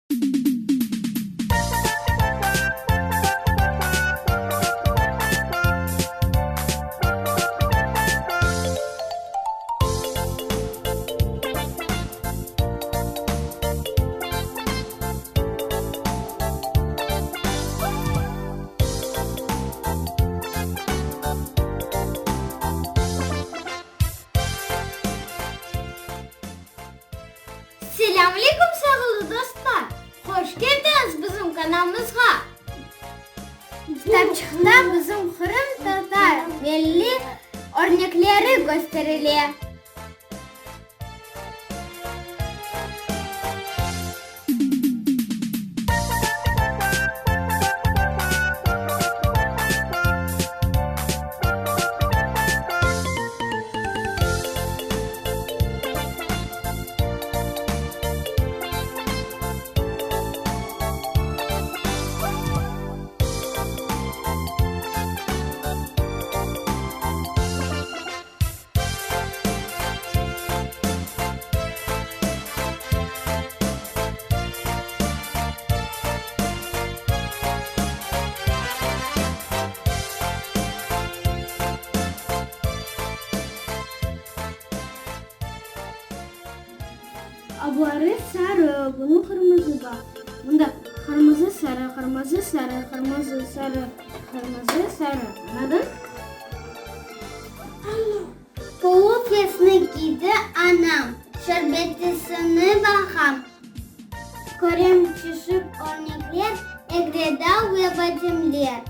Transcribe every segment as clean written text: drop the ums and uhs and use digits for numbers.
Selâm aleyküm sağlı dostlar! Hoş keldiñiz bizim kanalımızğa! Kitapçıqta bizim qırımtatar milliy örnekleri kösterile. Abları sarı, bunı qırmızı baq. Mında qırmızı, sarı, qırmızı, sarı, qırmızı, sarı, qırmızı, sarı. Añladıñ? Tolu fesni kiydi anam, Şerbetisini baqam. Körem çeşit örnekler, Egredal ve bademler.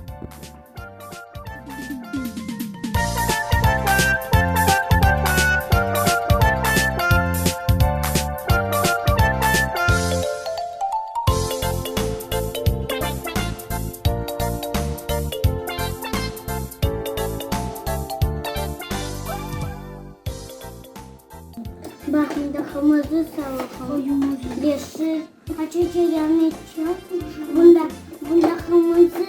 Baq, mında qırmızı, sarı, yeşil, Bunda, bunda qırmızı,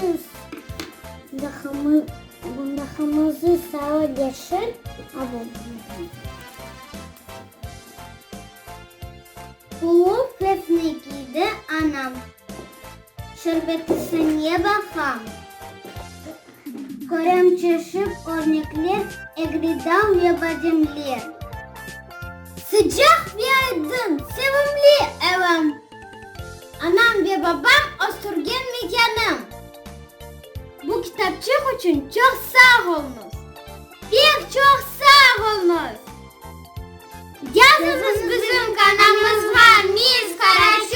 bunda qırmızı, sarı, yeşil, a bu. Tulup fesni kiydi anam. Şerbetisine baqam. Körem çeşit örnekler, egridal ve bademler. Sıcaq ve aydın, sevimli evim. Anam ve babam östürgen mekânım. Bu kitapçıq içün çoq sağ oluñız! Pek çoq sağ oluñız! Yazıñız bizim kanalımızğa, Miss Karaçöl!